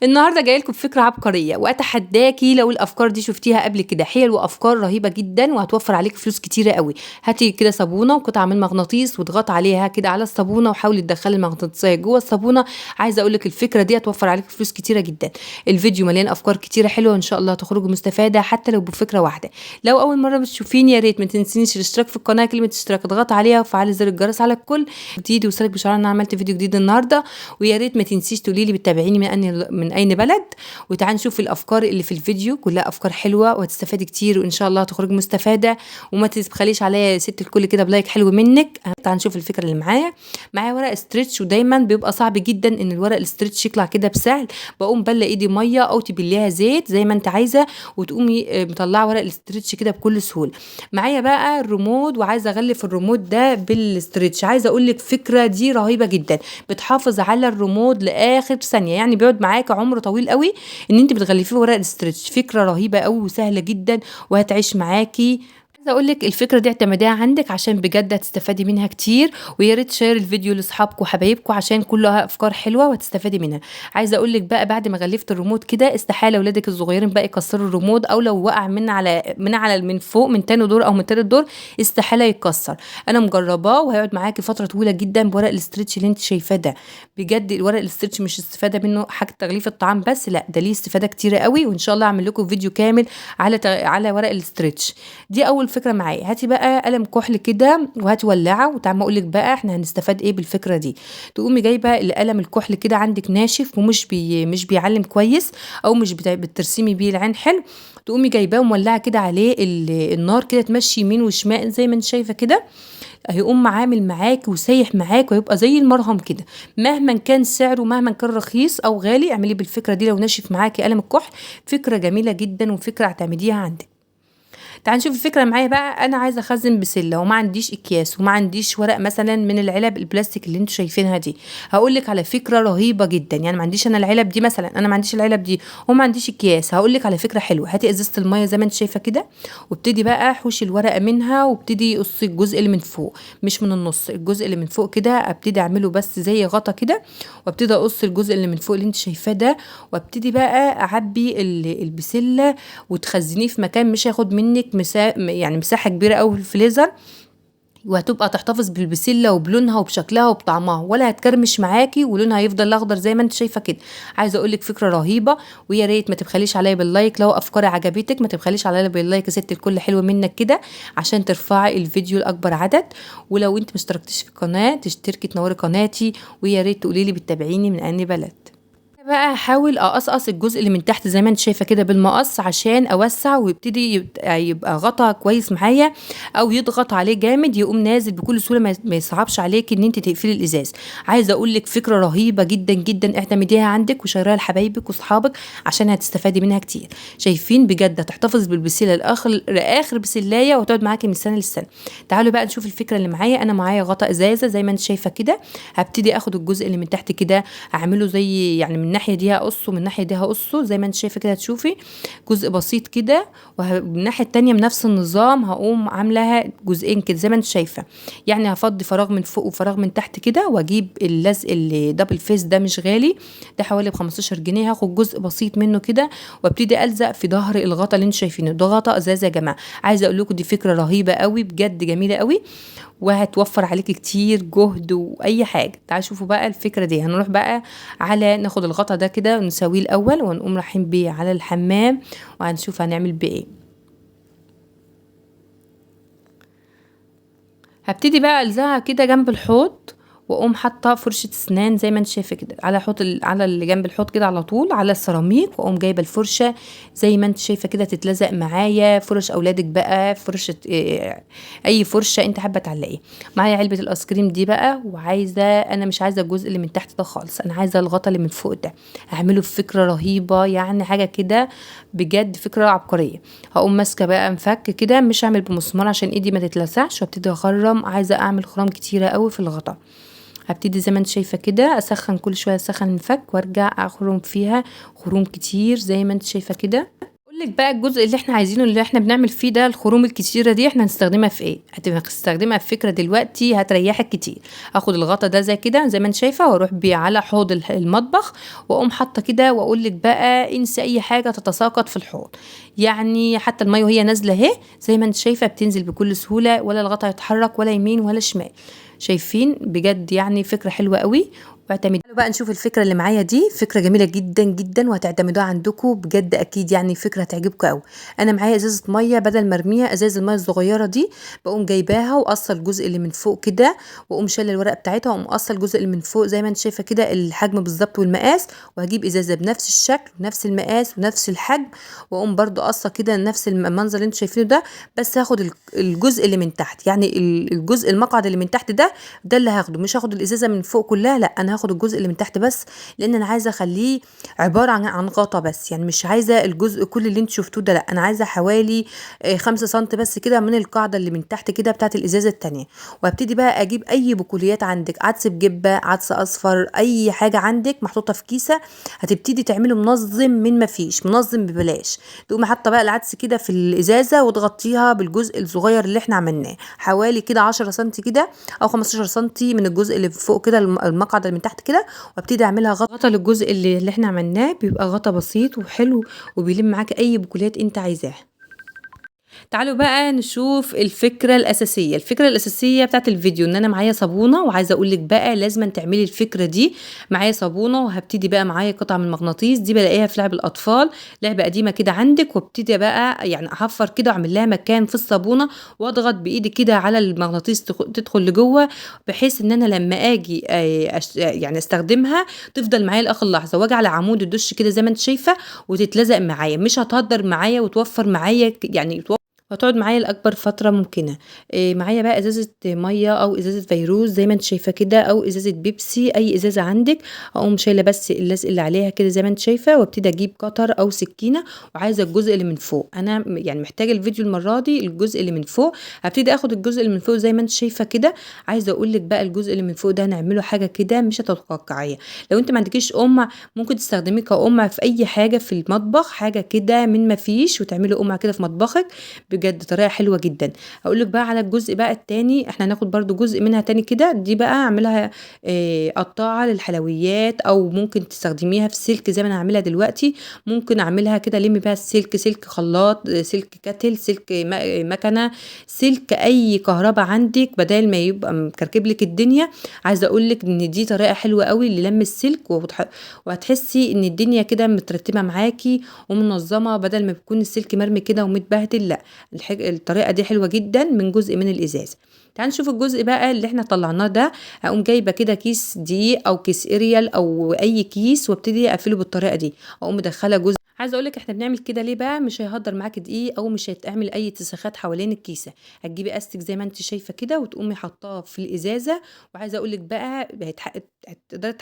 النهارده جاية لكم بفكره عبقرية، واتحداكي لو الافكار دي شفتيها قبل كده. حيل وافكار رهيبة جدا وهتوفر عليك فلوس كتيرة قوي. هاتي كده صابونه وقطعه من مغناطيس واضغطي عليها كده على الصابونه، وحاولي تدخلي المغناطيسيه جوه الصابونه. عايزه اقول لك الفكرة دي هتوفر عليك فلوس كتيرة جدا. الفيديو مليان افكار كتيرة حلوة، وان شاء الله تخرجي مستفادة حتى لو بفكره واحدة. لو اول مرة بتشوفيني يا ريت ما تنسينيش الاشتراك في القناة، كلمة اشتراك اضغطي عليها وفعلي زر الجرس على الكل جديد يوصلك بشعار ان انا عملت فيديو جديد النهارده. ويا ريت ما تنسيش تقولي لي بتتابعيني من اين بلد. وتعالي نشوف الافكار اللي في الفيديو، كلها افكار حلوة وهتستفادي كتير وان شاء الله هتخرجي مستفادة. وما تبخليش عليا يا ست الكل كده ب like حلو منك. تعالي نشوف الفكرة اللي معايا. معايا ورق stretch، ودايما بيبقى صعب جدا ان الورق ال stretch يطلع كده بسهل. بقوم بله ايدي مية او تبليها زيت زي ما انت عايزه، وتقومي مطلعه ورق ال stretch كده بكل سهولة. معايا بقى الريموت، وعايزه اغلف الريموت ده بال stretch. عايزه اقول لك فكرة دي رهيبة جدا، بتحافظ على الريموت لاخر ثانية، يعني بيقعد معاك عمر طويل قوي ان انت بتغلفيه ورق ال stretch. فكرة رهيبة قوي وسهلة جدا وهتعيش معاكي. عايزه اقول لك الفكرة دي اعتمديها عندك عشان بجد هتستفادي منها كتير. ويا ريت share الفيديو لاصحابكم وحبايبكم عشان كلها افكار حلوة وهتستفادي منها. عايزه اقول لك بقى بعد ما غلفت الريموت كده، استحالة اولادك الصغيرين بقى يكسروا الريموت، او لو وقع من فوق من تاني دور او من تالت دور استحالة يتكسر. انا مجرباه وهيقعد معاكي فترة طويلة جدا بورق ال stretch اللي انت شايفاه ده. بجد الورق ال stretch مش استفاده منه حاجة تغليف الطعام بس، لا ده ليه استفاده كتيرة قوي، وان شاء الله اعمل لكم فيديو كامل على ورق ال stretch. دي اول فكرة معايا. هاتي بقى قلم كحل كده وهاتي ولاعه، وتعالي اقول لك بقى احنا هنستفاد ايه بالفكرة دي. تقومي جايبه القلم الكحل كده عندك ناشف ومش مش بيعلم كويس، او مش بترسمي بيه العين حلو، تقومي جايباه ومولعه كده عليه النار كده، تمشي يمين وشمال زي ما انت شايفه كده. هيقوم عامل معاك وسايح معاك ويبقى زي المرهم كده. مهما كان سعره، مهما كان رخيص او غالي، اعمليه بالفكرة دي لو ناشف معاكي قلم الكحل. فكرة جميلة جدا وفكره اعتمديها عندك. تعال نشوف الفكرة معايا بقى. انا عايزه اخزن بسلة وما عنديش اكياس وما عنديش ورق مثلا من العلب البلاستيك اللي انتوا شايفينها دي. هقول لك على فكرة رهيبة جدا، يعني ما عنديش انا العلب دي مثلا، انا ما عنديش العلب دي وما عنديش اكياس. هقول لك على فكرة حلوة. هاتي ازازة المية زي ما انت شايفه كده، وابتدي بقى حوشي الورقة منها، وابتدي قصي الجزء اللي من فوق مش من النص، الجزء اللي من فوق كده ابتدي اعمله بس زي غطا كده، وابتدي اقص الجزء اللي من فوق اللي انت شايفاه ده، وابتدي بقى اعبي البسله وتخزنيه في مكان مش هياخد منك يعني مساحة كبيرة قوي في الفريزر، وهتبقى تحتفظ بالبسله وبلونها وبشكلها وبطعمها، ولا هتكرمش معاكي ولونها هيفضل اخضر زي ما انت شايفه كده. عايزه اقول لك فكرة رهيبة، ويا ريت ما تبخليش عليا بال like لو افكاري عجبتك. ما تبخليش عليا بال like يا ست الكل حلو منك كده عشان ترفعي الفيديو لاكبر عدد. ولو انت ما اشتركتيش في القناة تشتركي تنوري قناتي، ويا ريت تقولي لي بتتابعيني من انهي بلد. بقى هحاول اقصقص الجزء اللي من تحت زي ما انت شايفه كده بالمقص عشان اوسع، ويبتدي يبقى غطا كويس معايا، او يضغط عليه جامد يقوم نازل بكل سهولة، ما يصعبش عليك ان انت تقفلي الازاز. عايزه اقول لك فكرة رهيبة جدا جدا، اعتمديها عندك وشيريها لحبايبك واصحابك عشان هتستفادي منها كتير. شايفين بجد هتحتفظ بالبسله لاخر بسلايه وتقعد معاكي من سنة للسنة. تعالوا بقى نشوف الفكرة اللي معايا. انا معايا غطا ازازة زي ما انت شايفه كده، هبتدي اخد الجزء اللي من تحت كده اعمله زي يعني من الناحية دي هقصه، من الناحية دي هقصه زي ما انت شايفه كده، هتشوفي جزء بسيط كده، ومن الناحية التانية بنفس النظام هقوم عاملاها جزئين كده زي ما انت شايفه، يعني هفضي فراغ من فوق وفراغ من تحت كده، واجيب اللزق اللي double face ده مش غالي، ده حوالي ب 15 جنيه، هاخد جزء بسيط منه كده وابتدي الزق في ظهر الغطا اللي انتوا شايفينه ده. غطا ازاز يا جماعة. عايزه اقول لكم دي فكرة رهيبة قوي بجد، جميلة قوي، وهتوفر عليك كتير جهد واي حاجة. تعالوا شوفوا بقى الفكرة دي. هنروح بقى على ناخد الغطا ده كده ونسويه الاول، ونقوم رايحين بيه على الحمام، وهنشوف هنعمل بيه ايه. هبتدي بقى الزقها كده جنب الحوض، واقوم حاطه فرشه اسنان زي ما انت شايفه كده على حوض على اللي جنب الحوض كده على طول على السيراميك، واقوم جايبه الفرشة زي ما انت شايفه كده تتلزق معايا. فرش اولادك بقى، فرشه اي فرشه انت حابة تعلقيها. معايا علبة الايس كريم دي بقى، وعايزه انا مش عايزه الجزء اللي من تحت ده خالص، انا عايزه الغطا اللي من فوق ده، هعمله بفكره رهيبة، يعني حاجة كده بجد فكرة عبقرية. هقوم ماسكه بقى مفك كده، مش هعمل بمسمار عشان ايدي ما تتلسعش، وابتدي اخرم. عايزه اعمل خرام كتيرة قوي في الغطا. هبتدي زي ما انت شايفه كده اسخن كل شوية، اسخن المفك وارجع اخرم فيها خروم كتير زي ما انت شايفه كده. اقول لك بقى الجزء اللي احنا عايزينه اللي احنا بنعمل فيه ده، الخروم الكتيرة دي احنا هنستخدمها في ايه؟ هتستخدمها في فكرة دلوقتي هتريحك كتير. اخد الغطا ده زي كده زي ما انت شايفه، واروح بيه على حوض المطبخ، واقوم حاطه كده، واقول لك بقى انسى اي حاجة تتساقط في الحوض. يعني حتى المية وهي نازله اهي زي ما انت شايفه بتنزل بكل سهولة، ولا الغطا يتحرك ولا يمين ولا شمال. شايفين بجد يعني فكرة حلوة قوي. واعتمدوا بقى نشوف الفكرة اللي معايا دي، فكرة جميلة جدا جدا وهتعتمدوها عندكم بجد، اكيد يعني فكرة هتعجبكم قوي. انا معايا ازازة مية، بدل ما ارميها ازاز المية الصغيرة دي بقوم جايباها وقصة الجزء اللي من فوق كده، واقوم شايله الورقة بتاعتها، واقوم قصة الجزء اللي من فوق زي ما انت شايفه كده الحجم بالظبط والمقاس، وهجيب ازازة بنفس الشكل ونفس المقاس ونفس الحجم، واقوم برده قصة كده نفس المنظر اللي انتوا شايفينه ده، بس هاخد الجزء اللي من تحت، يعني الجزء المقعد اللي من تحت ده اللي هاخده، مش هاخد الازازه من فوق كلها، لا انا هاخد الجزء اللي من تحت بس، لان انا عايزه اخليه عبارة عن غطا بس، يعني مش عايزه الجزء كل اللي انتوا شفتوه ده، لا انا عايزه حوالي 5 سم بس كده من القاعدة اللي من تحت كده بتاعه الازازه الثانية. وابتدي بقى اجيب اي بقوليات عندك، عدس بجبه، عدس اصفر، اي حاجة عندك محطوطة في كيسه، هتبتدي تعمله منظم من ما فيش، منظم ببلاش. تقومي حاطه بقى العدس كده في الازازه وتغطيها بالجزء الصغير اللي احنا عملناه، حوالي كده 10 سم كده او 15 سم من الجزء اللي فوق كده المقعد اللي من تحت كده، وابتدي اعملها غطا للجزء اللي احنا عملناه، بيبقى غطا بسيط وحلو وبيلم معاك اي بقوليات انت عايزاها. تعالوا بقى نشوف الفكرة الأساسية. الفكرة الأساسية بتاعت الفيديو إن أنا معايا صابونة، وعايزة أقولك بقى لازم تعملي الفكرة دي. معايا صابونة وهبتدي بقى معايا قطعة من المغناطيس دي، بلاقيها في لعب الأطفال، لعبة قديمة كده عندك، وابتدي بقى يعني أحفر كده وأعمل لها مكان في الصابونة، وأضغط بإيدي كده على المغناطيس تدخل لجوه، بحيث إن أنا لما أجي يعني أستخدمها تفضل معايا لآخر لحظة، وأجي على عمود الدش كده زي ما أنت شايفة وتتلزق معايا، مش هتهدر معايا وتوفر معايا يعني وهتقعد معايا لاكبر فترة ممكنة. معايا بقى ازازة مية او ازازة فيروز زي ما انت شايفه كده، او ازازة بيبسي، اي ازازة عندك، اقوم شايله بس اللزق اللي عليها كده زي ما انت شايفه، وابتدي اجيب قطر او سكينة، وعايزه الجزء اللي من فوق. انا يعني محتاجه الفيديو المرة دي الجزء اللي من فوق، هبتدي اخد الجزء اللي من فوق زي ما انت شايفه كده. عايزه اقول لك بقى الجزء اللي من فوق ده هنعمله حاجة كده مش هتتوقعيها. لو انت ما عندكيش قمع ممكن تستخدميه كقمع في اي حاجة في المطبخ، حاجة كده من ما فيش وتعملي قمع كده في مطبخك، بجد طريقه حلوة جدا. هقول لك بقى على الجزء بقى التاني، احنا هناخد برضو جزء منها تاني كده، دي بقى اعملها قطاعه للحلويات، او ممكن تستخدميها في سلك زي ما انا هعملها دلوقتي. ممكن اعملها كده لم بيها السلك، سلك خلاط، سلك كتل، سلك مكنه، سلك اي كهرباء عندك، بدل ما يبقى مكركب لك الدنيا. عايزه اقول لك ان دي طريقه حلوة قوي للم السلك، وهتحسي ان الدنيا كده مترتبة معاكي ومنظمة، بدل ما بيكون السلك مرمي كده ومتبهدل. لا الطريقة دي حلوة جدا من جزء من الازاز. تعال نشوف الجزء بقى اللي احنا طلعناه ده. هقوم جايبه كده كيس دقيق او كيس اريال او اي كيس، وابتدي اقفله بالطريقة دي، اقوم مدخله جزء. عايزه اقول لك احنا بنعمل كده ليه بقى؟ مش هيهدر معاكي دقيق او مش هتعمل اي تسخات حوالين الكيسة. هتجيبي استك زي ما انت شايفه كده وتقومي حطاه في الازازه، وعايزه اقول لك بقى هتقدري